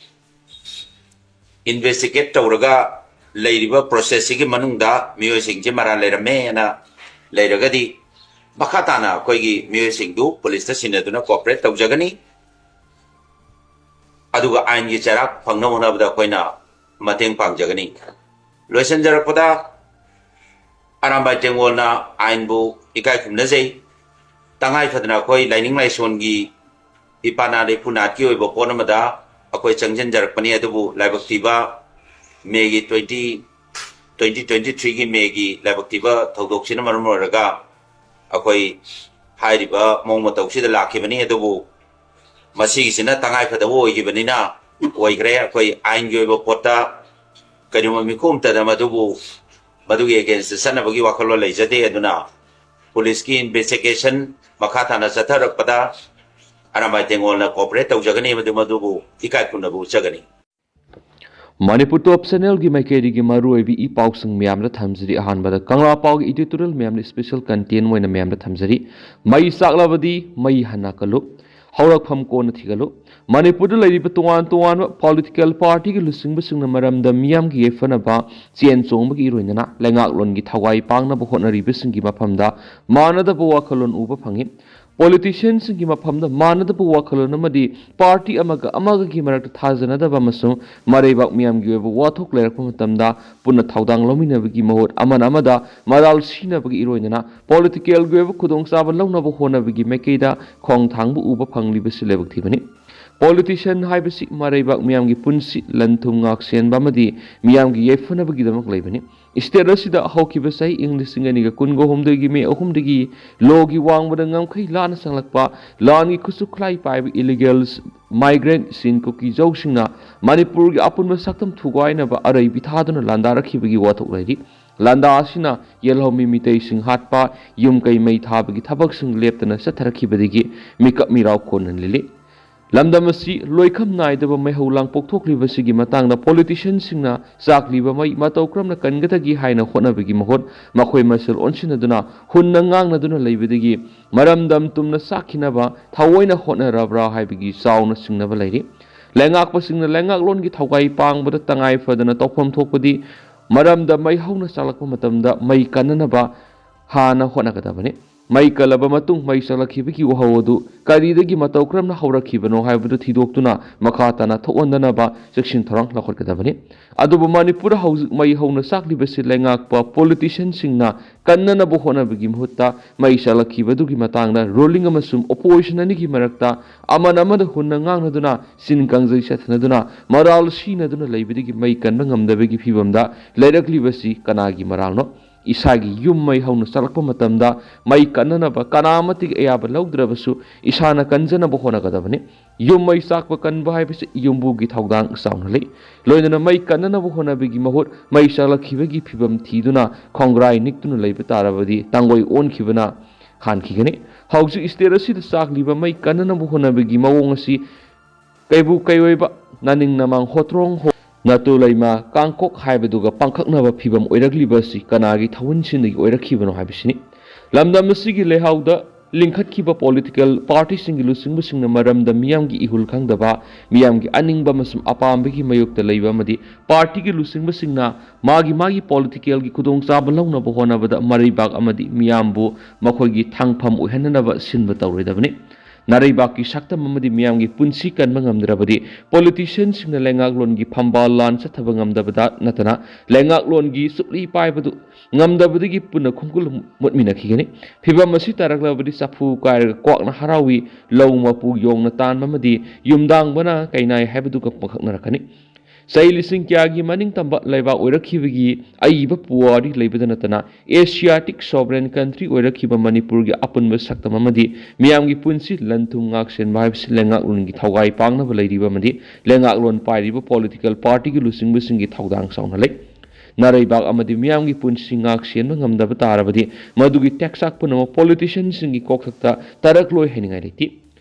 ꯏꯟꯚꯦꯁꯇꯤꯒꯦꯠ ꯇꯧꯔꯒ ꯂꯩꯔꯤꯕ ꯄ꯭ꯔꯣꯁꯦꯁꯁꯤꯒꯤ ꯃꯅꯨꯡꯗ ꯃꯤꯑꯣꯏꯁꯤꯡꯁꯦ ꯃꯔꯥꯜ ꯂꯩꯔꯝꯃꯦꯅ ꯂꯩꯔꯒꯗꯤ, ꯃꯈꯥ ꯇꯥꯅ ꯑꯩꯈꯣꯏꯒꯤ ꯃꯤꯑꯣꯏꯁꯤꯡꯗꯨ ꯄꯨꯂꯤꯁꯇ ꯁꯤꯟꯅꯗꯨꯅ ꯀꯣꯑꯣꯄꯔꯦꯠ ꯇꯧꯖꯒꯅꯤ꯫ ꯑꯗꯨꯒ ꯑꯥꯏꯟꯒꯤ ꯆꯩꯔꯥꯛ ꯐꯪꯅꯕ ꯍꯣꯠꯅꯕꯗ ꯑꯩꯈꯣꯏꯅ ꯃꯇꯦꯡ ꯄꯥꯡꯖꯒꯅꯤ꯫ ꯂꯣꯏꯁꯤꯟꯖꯔꯛꯄꯗ, ꯑꯔꯥꯝꯕꯥꯏ ꯇꯦꯡꯒꯣꯜꯅ ꯑꯥꯏꯟꯕꯨ ꯏꯀꯥꯏ ꯈꯨꯝꯅꯖꯩ꯫ ꯇꯉꯥꯏ ꯐꯗꯅ ꯑꯩꯈꯣꯏ ꯂꯥꯏꯅꯤꯡ ꯂꯥꯏꯁꯣꯟꯒꯤ ꯏꯄꯥꯅꯥꯠ ꯏꯄꯨꯅꯥꯠꯀꯤ ꯑꯣꯏꯕ ꯄꯣꯠ ꯑꯃꯗ ꯑꯩꯈꯣꯏ ꯆꯪꯁꯤꯟꯖꯔꯛꯄꯅꯤ꯫ ꯑꯗꯨꯕꯨ ꯂꯥꯏꯕꯛ ꯊꯤꯕ, ꯃꯦꯒꯤ ꯇ꯭ꯋꯦꯟꯇꯤ, ꯇ꯭ꯋꯦꯟꯇꯤ ꯇ꯭ꯋꯦꯟꯇꯤ ꯊ꯭ꯔꯤꯒꯤ ꯃꯦꯒꯤ ꯂꯥꯏꯕꯛ ꯊꯤꯕ ꯊꯧꯗꯣꯛꯁꯤꯅ ꯃꯔꯝ ꯑꯣꯏꯔꯒ ꯑꯩꯈꯣꯏ ꯍꯥꯏꯔꯤꯕ ꯃꯑꯣꯡ ꯃꯇꯧꯁꯤꯗ ꯂꯥꯛꯈꯤꯕꯅꯤ꯫ ꯑꯗꯨꯕꯨ ꯃꯁꯤꯒꯤꯁꯤꯅ ꯇꯉꯥꯏ ꯐꯗꯕ ꯑꯣꯏꯈꯤꯕꯅꯤꯅ ꯑꯣꯏꯈ꯭ꯔꯦ꯫ ꯑꯩꯈꯣꯏ ꯑꯥꯏꯟꯒꯤ ꯑꯣꯏꯕ ꯄꯣꯠꯇ ꯀꯔꯤꯒꯨꯝꯕ ꯃꯤꯀꯨꯞ ꯑꯃꯇꯗ ꯃꯗꯨꯕꯨ, ꯃꯗꯨꯒꯤ ꯑꯦꯒꯦꯟꯁꯇ ꯆꯠꯅꯕꯒꯤ ꯋꯥꯈꯜꯂꯣꯟ ꯂꯩꯖꯗꯦ꯫ ꯑꯗꯨꯅ ꯄꯨꯂꯤꯁꯀꯤ ꯏꯟꯚꯦꯁꯇꯤꯒꯦꯁꯟ ꯃꯈꯥ ꯇꯥꯅ ꯆꯠꯊꯔꯛꯄꯗ ꯑꯔꯥꯝꯕꯥꯏ ꯇꯦꯡꯒꯣꯜꯅ ꯀꯣꯑꯣꯄꯔꯦꯠ ꯇꯧꯖꯒꯅꯤ ꯑꯃꯗꯤ ꯃꯗꯨꯕꯨ ꯏꯀꯥꯏ ꯈꯨꯝꯅꯕ ꯎꯠꯆꯒꯅꯤ꯫ ꯃꯅꯤꯄꯨꯔ ꯇꯣꯞ ꯆꯦꯅꯦꯜꯒꯤ ꯃꯥꯏꯀꯩꯗꯒꯤ ꯃꯔꯨꯑꯣꯏꯕ ꯏ ꯄꯥꯎꯁꯤꯡ ꯃꯌꯥꯝꯗ ꯊꯝꯖꯔꯤ꯫ ꯑꯍꯥꯟꯕꯗ ꯀꯪꯂꯥ ꯄꯥꯎꯒꯤ ꯏꯗꯤꯇꯣꯔꯤꯌꯦꯜ ꯃꯌꯥꯝꯗ ꯏꯁꯄꯦꯁꯦꯜ ꯀꯟꯇꯦꯟ ꯑꯣꯏꯅ ꯃꯌꯥꯝꯗ ꯊꯝꯖꯔꯤ꯫ ꯃꯩ ꯆꯥꯛꯂꯕꯗꯤ ꯃꯩ ꯍꯟꯅ ꯀꯜꯂꯨ, ꯍꯧꯔꯛꯐꯝ ꯀꯣꯟꯅ ꯊꯤꯒꯠꯂꯨ꯫ ꯃꯅꯤꯄꯨꯔꯗ ꯂꯩꯔꯤꯕ ꯇꯣꯉꯥꯟ ꯇꯣꯉꯥꯟꯕ ꯄꯣꯂꯤꯇꯤꯀꯦꯜ ꯄꯥꯔꯇꯤꯒꯤ ꯂꯨꯆꯤꯡꯕꯁꯤꯡꯅ ꯃꯔꯝꯗ ꯃꯤꯌꯥꯝꯒꯤ ꯌꯥꯏꯐꯅꯕ ꯆꯦꯟ ꯆꯣꯡꯕꯒꯤ ꯏꯔꯣꯏꯅꯅ ꯂꯩꯉꯥꯛꯂꯣꯟꯒꯤ ꯊꯋꯥꯏ ꯄꯥꯡꯅꯕ ꯍꯣꯠꯅꯔꯤꯕꯁꯤꯡꯒꯤ ꯃꯐꯝꯗ ꯃꯥꯟꯅꯗꯕ ꯋꯥꯈꯜꯂꯣꯟ ꯎꯕ ꯐꯪꯉꯤ꯫ ꯄꯣꯂꯤꯇꯤꯁꯤꯌꯟꯁꯤꯡꯒꯤ ꯃꯐꯝꯗ ꯃꯥꯟꯅꯗꯕ ꯋꯥꯈꯜꯂꯣꯟ ꯑꯃꯗꯤ ꯄꯥꯔꯇꯤ ꯑꯃꯒ ꯑꯃꯒꯒꯤ ꯃꯔꯛꯇ ꯊꯥꯖꯅꯗꯕ ꯑꯃꯁꯨꯡ ꯃꯔꯩꯕꯥꯛ ꯃꯤꯌꯥꯝꯒꯤ ꯑꯣꯏꯕ ꯋꯥꯊꯣꯛ ꯂꯩꯔꯛꯄ ꯃꯇꯝꯗ ꯄꯨꯟꯅ ꯊꯧꯗꯥꯡ ꯂꯧꯃꯤꯟꯅꯕꯒꯤ ꯃꯍꯨꯠ ꯑꯃꯅ ꯑꯃꯗ ꯃꯔꯥꯜ ꯁꯤꯅꯕꯒꯤ ꯏꯔꯣꯏꯅꯅ ꯄꯣꯂꯤꯇꯤꯀꯦꯜꯒꯤ ꯑꯣꯏꯕ ꯈꯨꯗꯣꯡꯆꯥꯕ ꯂꯧꯅꯕ ꯍꯣꯠꯅꯕꯒꯤ ꯃꯥꯏꯀꯩꯗ ꯈꯣꯡꯊꯥꯡꯕ ꯎꯕ ꯐꯪꯂꯤꯕꯁꯤ ꯂꯥꯏꯕꯛ ꯊꯤꯕꯅꯤ꯫ ꯄꯣꯂꯤꯇꯤꯁꯤꯌꯟ ꯍꯥꯏꯕꯁꯤ ꯃꯔꯩꯕꯥꯛ ꯃꯤꯌꯥꯝꯒꯤ ꯄꯨꯟꯁꯤ, ꯂꯟ ꯊꯨꯝ ꯉꯥꯛ ꯁꯦꯟꯕ ꯑꯃꯗꯤ ꯃꯤꯌꯥꯝꯒꯤ ꯌꯥꯏꯐꯅꯕꯒꯤꯗꯃꯛ ꯂꯩꯕꯅꯤ꯫ ꯁ꯭ꯇꯦꯠ ꯑꯁꯤꯗ ꯍꯧꯈꯤꯕ ꯆꯍꯤ ꯏꯪ ꯂꯤꯁꯤꯡ ꯑꯅꯤꯒ ꯀꯨꯟꯒ ꯍꯨꯝꯗꯣꯏꯒꯤ ꯃꯦ ꯑꯍꯨꯝꯗꯒꯤ ꯂꯣꯒꯤ ꯋꯥꯡꯃꯗ ꯉꯝꯈꯩ ꯂꯥꯟꯅ ꯆꯪꯂꯛꯄ ꯂꯥꯟꯒꯤ ꯈꯨꯠꯁꯨ ꯈꯨꯠꯂꯥꯏ ꯄꯥꯏꯕ ꯏꯂꯤꯒꯦꯜ ꯃꯥꯏꯒ꯭ꯔꯦꯟꯠꯁꯤꯡ ꯀꯨꯀꯤꯖꯧꯁꯤꯡꯅ ꯃꯅꯤꯄꯨꯔꯒꯤ ꯑꯄꯨꯟꯕ ꯁꯛꯇꯝ ꯊꯨꯒꯥꯏꯅꯕ ꯑꯔꯩꯕꯤ ꯊꯥꯗꯨꯅ ꯂꯥꯟꯗꯥꯔꯛꯈꯤꯕꯒꯤ ꯋꯥꯊꯣꯛ ꯂꯩꯔꯤ꯫ ꯂꯥꯟꯗꯥ ꯑꯁꯤꯅ ꯌꯦꯜꯍꯧꯃꯤ ꯃꯤꯇꯩꯁꯤꯡ ꯍꯥꯠꯄ, ꯌꯨꯝ ꯀꯩ ꯃꯩ ꯊꯥꯕꯒꯤ ꯊꯕꯛꯁꯤꯡ ꯂꯦꯞꯇꯅ ꯆꯠꯊꯔꯛꯈꯤꯕꯗꯒꯤ ꯃꯤꯀꯞ ꯃꯤꯔꯥꯎ ꯀꯣꯟꯅ ꯂꯤꯜꯂꯤ꯫ ꯂꯝꯗꯝ ꯑꯁꯤ ꯂꯣꯏꯈꯝ ꯅꯥꯏꯗꯕ ꯃꯩꯍꯧ ꯂꯥꯡꯄꯣꯛ ꯊꯣꯛꯂꯤꯕꯁꯤꯒꯤ ꯃꯇꯥꯡꯗ politicianꯁꯤꯡꯅ ꯆꯥꯛꯂꯤꯕ ꯃꯩ ꯃꯇꯧ ꯀꯔꯝꯅ ꯀꯟꯒꯗꯒꯦ ꯍꯥꯏꯅ ꯍꯣꯠꯅꯕꯒꯤ ꯃꯍꯨꯠ, ꯃꯈꯣꯏ ꯃꯁꯦꯜ ꯑꯣꯟꯁꯤꯟꯅꯗꯨꯅ ꯍꯨꯟꯅ ꯉꯥꯡꯅꯗꯨꯅ ꯂꯩꯕꯗꯒꯤ ꯃꯔꯝꯗꯝ ꯇꯨꯝꯅ ꯆꯥꯛꯈꯤꯅꯕ ꯊꯑꯣꯏꯅ ꯍꯣꯠꯅꯔꯕ꯭ꯔꯥ ꯍꯥꯏꯕꯒꯤ ꯆꯥꯎꯅ ꯆꯤꯡꯅꯕ ꯂꯩꯔꯤ꯫ ꯂꯩꯉꯥꯛꯄꯁꯤꯡꯅ ꯂꯩꯉꯥꯛꯂꯣꯟꯒꯤ ꯊꯧꯒꯥꯏ ꯄꯥꯡꯕꯗ ꯇꯉꯥꯏ ꯐꯗꯅ ꯇꯧꯐꯝ ꯊꯣꯛꯄꯗꯤ ꯃꯔꯝꯗ ꯃꯩ ꯍꯧꯅ ꯆꯥꯛꯂꯛꯄ ꯃꯇꯝꯗ ꯃꯩ ꯀꯟꯅꯅꯕ ꯍꯥꯟꯅ ꯍꯣꯠꯅꯒꯗꯕꯅꯤ꯫ ꯃꯩ ꯀꯜꯂꯕ ꯃꯇꯨꯡ ꯃꯩ ꯆꯥꯛꯂꯛꯈꯤꯕꯒꯤ ꯋꯥꯍꯧ ꯑꯗꯨ ꯀꯔꯤꯗꯒꯤ ꯃꯇꯧ ꯀꯔꯝꯅ ꯍꯧꯔꯛꯈꯤꯕꯅꯣ ꯍꯥꯏꯕꯗꯨ ꯊꯤꯗꯣꯛꯇꯨꯅ ꯃꯈꯥ ꯇꯥꯅ ꯊꯣꯛꯍꯟꯗꯅꯕ ꯆꯦꯛꯁꯤꯟ ꯊꯧꯔꯥꯡ ꯂꯧꯈꯠꯀꯗꯕꯅꯤ꯫ ꯑꯗꯨꯕꯨ ꯃꯅꯤꯄꯨꯔꯗ ꯍꯧꯖꯤꯛ ꯃꯩ ꯍꯧꯅ ꯆꯥꯛꯂꯤꯕꯁꯤ ꯂꯩꯉꯥꯛꯄ politicianꯁꯤꯡꯅ ꯀꯟꯅꯅꯕ ꯍꯣꯠꯅꯕꯒꯤ ꯃꯍꯨꯠꯇ ꯃꯩ ꯆꯥꯛꯂꯛꯈꯤꯕꯗꯨꯒꯤ ꯃꯇꯥꯡꯗ ruling ꯑꯃꯁꯨꯡ opposition ꯑꯅꯤꯒꯤ ꯃꯔꯛꯇ ꯑꯃꯅ ꯑꯃꯗ ꯍꯨꯟꯅ ꯉꯥꯡꯅꯗꯨꯅ ꯆꯤꯟ ꯀꯥꯡꯖꯩ ꯆꯠꯊꯅꯗꯨꯅ ꯃꯔꯥꯜ ꯁꯤꯅꯗꯨꯅ ꯂꯩꯕꯗꯒꯤ ꯃꯩ ꯀꯟꯕ ꯉꯝꯗꯕꯒꯤ ꯐꯤꯕꯝꯗ ꯂꯩꯔꯛꯂꯤꯕꯁꯤ ꯀꯅꯥꯒꯤ ꯃꯔꯥꯜꯅꯣ? ꯏꯁꯥꯒꯤ ꯌꯨꯝ ꯃꯩ ꯍꯧꯅ ꯆꯥꯛꯂꯛꯄ ꯃꯇꯝꯗ ꯃꯩ ꯀꯟꯅꯅꯕ ꯀꯅꯥ ꯑꯃꯠꯇꯒꯤ ꯑꯌꯥꯕ ꯂꯧꯗ꯭ꯔꯕꯁꯨ ꯏꯁꯥꯅ ꯀꯟꯖꯅꯕ ꯍꯣꯠꯅꯒꯗꯕꯅꯤ꯫ ꯌꯨꯝ ꯃꯩ ꯆꯥꯛꯄ ꯀꯟꯕ ꯍꯥꯏꯕꯁꯤ ꯌꯨꯝꯕꯨꯒꯤ ꯊꯧꯗꯥꯡ ꯆꯥꯎꯅ ꯂꯩ꯫ ꯂꯣꯏꯅꯅ ꯃꯩ ꯀꯟꯅꯅꯕ ꯍꯣꯠꯅꯕꯒꯤ ꯃꯍꯨꯠ ꯃꯩ ꯆꯥꯛꯂꯛꯈꯤꯕꯒꯤ ꯐꯤꯕꯝ ꯊꯤꯗꯨꯅ ꯈꯣꯡꯒ꯭ꯔꯥꯏ ꯅꯤꯛꯇꯨꯅ ꯂꯩꯕ ꯇꯥꯔꯕꯗꯤ ꯇꯥꯡꯒꯣꯏ ꯑꯣꯟꯈꯤꯕꯅ ꯍꯥꯟꯈꯤꯒꯅꯤ꯫ ꯍꯧꯖꯤꯛ state ꯑꯁꯤꯗ ꯆꯥꯛꯂꯤꯕ ꯃꯩ ꯀꯟꯅꯅꯕ ꯍꯣꯠꯅꯕꯒꯤ ꯃꯑꯣꯡ ꯑꯁꯤ ꯀꯩꯕꯨ ꯀꯩꯑꯣꯏꯕ, ꯅꯥꯅꯤꯡ ꯅꯃꯥꯡ ꯍꯣꯇ꯭ꯔꯣꯡ ꯍꯣ, ꯅꯥꯇꯨ ꯂꯩꯃ ꯀꯥꯡꯀꯣꯛ ꯍꯥꯏꯕꯗꯨꯒ ꯄꯥꯡꯈꯛꯅꯕ ꯐꯤꯕꯝ ꯑꯣꯏꯔꯛꯂꯤꯕ ꯑꯁꯤ ꯀꯅꯥꯒꯤ ꯊꯧꯑꯣꯏꯟꯁꯤꯟꯗꯒꯤ ꯑꯣꯏꯔꯛꯈꯤꯕꯅꯣ ꯍꯥꯏꯕꯁꯤꯅꯤ꯫ ꯂꯝꯗꯝ ꯑꯁꯤꯒꯤ ꯂꯩꯍꯥꯎꯗ ꯂꯤꯡꯈꯠꯈꯤꯕ political partyꯁꯤꯡꯒꯤ ꯂꯨꯆꯤꯡꯕꯁꯤꯡꯅ ꯃꯔꯝꯗ ꯃꯤꯌꯥꯝꯒꯤ ꯏꯍꯨꯜ ꯈꯪꯗꯕ, ꯃꯤꯌꯥꯝꯒꯤ ꯑꯅꯤꯡꯕ ꯑꯃꯁꯨꯡ ꯑꯄꯥꯝꯕꯒꯤ ꯃꯥꯌꯣꯛꯇ ꯂꯩꯕ ꯑꯃꯗꯤ partyꯒꯤ ꯂꯨꯆꯤꯡꯕꯁꯤꯡꯅ ꯃꯥꯒꯤ ꯃꯥꯒꯤ politicalꯒꯤ ꯈꯨꯗꯣꯡꯆꯥꯕ ꯂꯧꯅꯕ ꯍꯣꯠꯅꯕꯗ ꯃꯔꯩꯕꯥꯛ ꯑꯃꯗꯤ ꯃꯤꯌꯥꯝꯕꯨ ꯃꯈꯣꯏꯒꯤ ꯊꯥꯡꯐꯝ ꯑꯣꯏꯍꯟꯅꯅꯕ ꯁꯤꯟꯕ ꯇꯧꯔꯣꯏꯗꯕꯅꯤ꯫ ꯅꯥꯔꯩꯕꯥꯛꯀꯤ ꯁꯛꯇꯝ ꯑꯃꯗꯤ ꯃꯤꯌꯥꯝꯒꯤ ꯄꯨꯟꯁꯤ ꯀꯟꯕ ꯉꯝꯗ꯭ꯔꯕꯗꯤ politicianꯁꯤꯡꯅ ꯂꯩꯉꯥꯛꯂꯣꯟꯒꯤ ꯐꯝꯕꯥꯜ ꯂꯥꯟ ꯆꯠꯊꯕ ꯉꯝꯗꯕꯗ ꯅꯠꯇꯅ ꯂꯩꯉꯥꯛꯂꯣꯟꯒꯤ ꯆꯨꯞꯂꯤ ꯄꯥꯏꯕꯗꯨ ꯉꯝꯗꯕꯗꯒꯤ ꯄꯨꯟꯅ ꯈꯣꯡꯒꯨꯜ ꯃꯨꯠꯃꯤꯟꯅꯈꯤꯒꯅꯤ꯫ ꯐꯤꯕꯝ ꯑꯁꯤ ꯇꯥꯔꯛꯂꯕꯗꯤ ꯆꯐꯨ ꯀꯥꯏꯔꯒ ꯀ꯭ꯋꯥꯛꯅ ꯍꯔꯥꯎꯏ, ꯂꯧ ꯃꯄꯨ ꯌꯣꯡꯅ ꯇꯥꯟꯕ ꯑꯃꯗꯤ ꯌꯨꯝꯗꯥꯡꯕꯅ ꯀꯩꯅꯥꯏ ꯍꯥꯏꯕꯗꯨꯒ ꯄꯥꯡꯈꯛꯅꯔꯛꯀꯅꯤ꯫ ꯆꯍꯤ ꯂꯤꯁꯤꯡ ꯀꯌꯥꯒꯤ ꯃꯅꯤꯡ ꯇꯝꯕ ꯂꯩꯕꯥꯛ ꯑꯣꯏꯔꯛꯈꯤꯕꯒꯤ ꯑꯏꯕ ꯄꯨꯋꯥꯔꯤ ꯂꯩꯕꯗ ꯅꯠꯇꯅ Asiatic sovereign country ꯑꯣꯏꯔꯛꯈꯤꯕ ꯃꯅꯤꯄꯨꯔꯒꯤ ꯑꯄꯨꯟꯕ ꯁꯛꯇꯝ ꯑꯃꯗꯤ ꯃꯤꯌꯥꯝꯒꯤ ꯄꯨꯟꯁꯤ ꯂꯟ ꯊꯨꯝ ꯉꯥꯛ ꯁꯦꯟꯕ ꯍꯥꯏꯕꯁꯤ ꯂꯩꯉꯥꯛꯂꯣꯟꯒꯤ ꯊꯧꯒꯥꯏ ꯄꯥꯡꯅꯕ ꯂꯩꯔꯤꯕ ꯑꯃꯗꯤ ꯂꯩꯉꯥꯛꯂꯣꯟ ꯄꯥꯏꯔꯤꯕ political partyꯒꯤ ꯂꯨꯆꯤꯡꯕꯁꯤꯡꯒꯤ ꯊꯧꯗꯥꯡ ꯆꯥꯎꯅ ꯂꯩ꯫ ꯅꯥꯔꯩꯕꯥꯛ ꯑꯃꯗꯤ ꯃꯤꯌꯥꯝꯒꯤ ꯄꯨꯟꯁꯤ ꯉꯥꯛ ꯁꯦꯟꯕ ꯉꯝꯗꯕ ꯇꯥꯔꯕꯗꯤ ꯃꯗꯨꯒꯤ ꯇꯦꯛꯆꯥꯛ ꯄꯨꯝꯅꯃꯛ politicianꯁꯤꯡꯒꯤ ꯀꯣꯛꯊꯛꯇ ꯇꯥꯔꯛꯂꯣꯏ ꯍꯥꯏꯅꯤꯡꯉꯥꯏ ꯂꯩꯇꯦ꯫